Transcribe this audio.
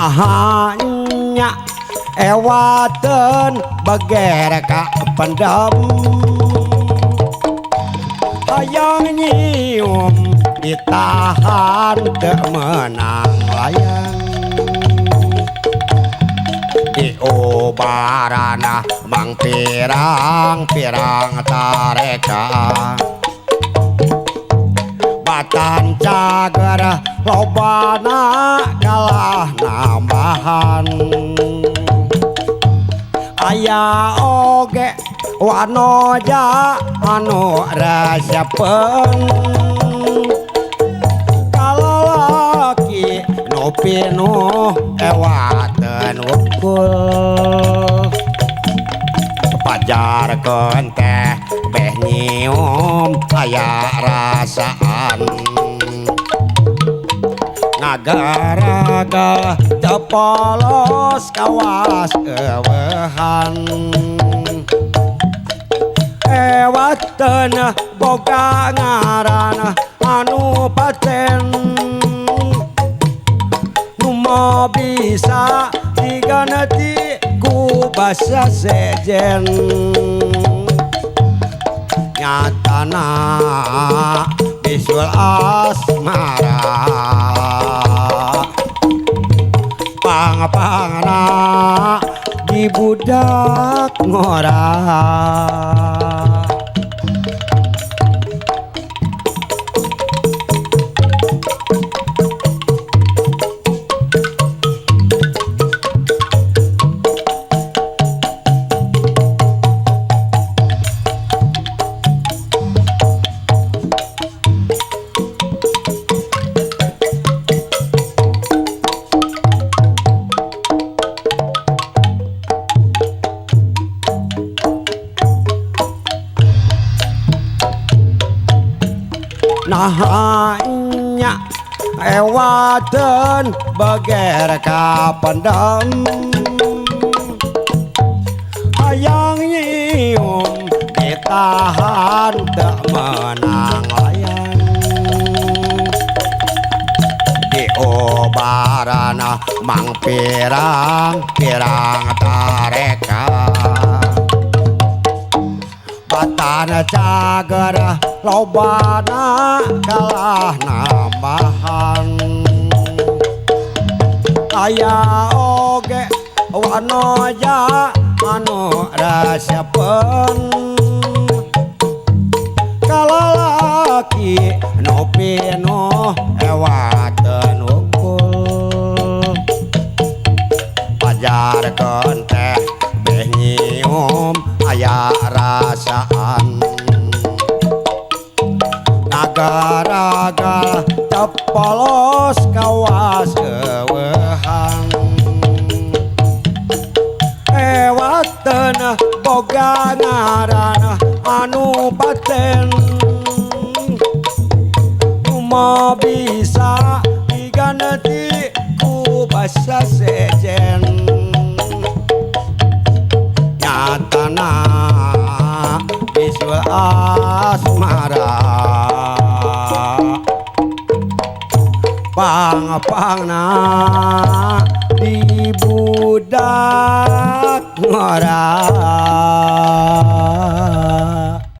Nahanya ewaten beger ka pendem hayang nyium ditahan teu meunang layang diubarana mang pirang-pirang tareka batan cager lobana kalah nambahan aya oge wanoja anu resepeun kalalaki nu pinuh ewateun wungkul pajarkeun teh beh nyium aya rasaan ngagaragal teu polos kawas eueuhan ewateun boga ngaran anu paten nu moal bisa diganti ku basa sejen nyatana bisul asmara pang-pangna di budak ngora. Nahanya ewaten beger ka pendem hayang nyium ditahan teu meunang layang diobarana mang pirang-pirang tareka batan cager lobana kalah nambahan aya oge wanoja anu resepeun kalalaki nu pinuh ewateun wungkul pajarkeun teh beh nyium aya rasaan ngagaragal teu polos kawas eueuhan ewaten boga ngaran anu paten nu moal bisa diganti ku basa sejen nyatana bisul asmara pang-pangna di budak ngora.